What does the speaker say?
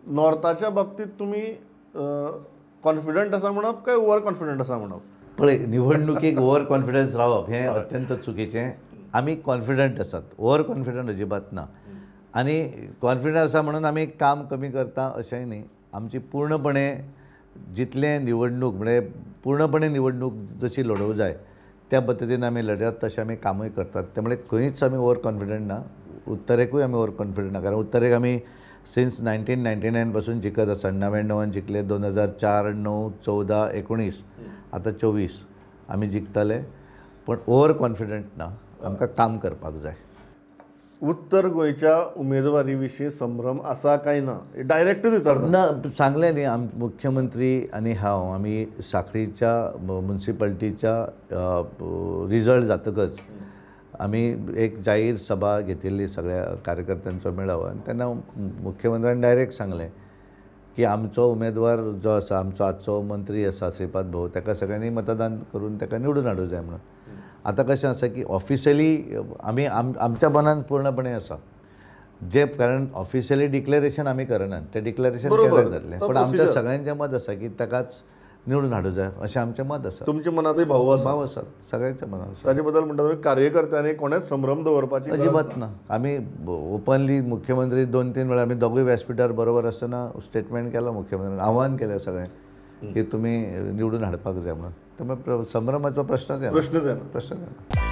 नॉर्थाच्या बाबतीत तुमी कॉन्फिडंट आसा म्हणप काय ओवर कॉन्फिडंट आसा म्हणप? पळय, निवडणुकीक ओवर कॉन्फिडन्स रावप हें अत्यंत चुकीचें. आमी कॉन्फिडंट आसात, ओवर कॉन्फिडंट अजिबात ना. आनी कॉन्फिडंट आसा म्हणून आमी काम कमी करता अशेंय न्ही. आमची पूर्णपणे जितलें निवडणूक म्हणजे पूर्णपणे निवडणूक जशी लडोवंक जाय त्या पद्दतीन आमी लढतात, तशें आमी कामूय करतात. त्यामुळे खंयच आमी ओवर कॉन्फिडंट ना. उत्तरेकूय आमी ओवर कॉन्फिडंट ना, कारण उत्तरेक आमी सिन्स 1999 पासून जिखत आसा. 99 जिखले, 2004, 9, 14, 19, आतां 24 आमी जिखतले. पण ओवर कॉन्फिडंट ना, आमकां काम करपाक जाय. उत्तर गोंयच्या उमेदवारी विशीं संभ्रम आसा काय ना, डायरेक्टच विचारता. ना, सांगलें न्ही, मुख्यमंत्री आनी हांव आमी साखळीच्या म्युनिसिपालिटीच्या रिजल्ट जातकच आमी एक जाहीर सभा घेतिल्ली सगळ्या कार्यकर्त्यांचो मेळावो, आनी तेन्ना मुख्यमंत्र्यान डायरेक्ट सांगलें की आमचो उमेदवार जो आसा, आमचो आजचो मंत्री आसा श्रीपाद भाऊ, ताका सगळ्यांनी मतदान करून ताका निवडून हाडूंक जाय म्हणून. आतां कशें आसा की ऑफिशियली आमी आमच्या मनान पूर्णपणे आसा जे, कारण ऑफिशियली डिक्लेरेशन आमी करनात, तें डिक्लेरेशन केन्ना जातलें, पण आमच्या सगळ्यांचें मत आसा की ताकाच निवडून हाडूंक जाय अशें आमचें मत आसा. तुमच्या मनांतूय भाव आसा? भाव आसा, सगळ्यांच्या मनात आसा. ताचे बद्दल म्हणटा तुमी कार्यकर्त्यांनी कोणेच संभ्रम दवरपाची अजिबात ना. आमी ओपनली मुख्यमंत्री 2-3 वेळा आमी दोगूय व्यासपिठार बरोबर आसतना स्टेटमेंट केलो, मुख्यमंत्र्यान आव्हान केलें सगळें की तुमी निवडून हाडपाक जाय म्हणून. त्यामुळे संभ्रमाचो प्रश्नच येना, प्रश्नच येना, प्रश्नच येना.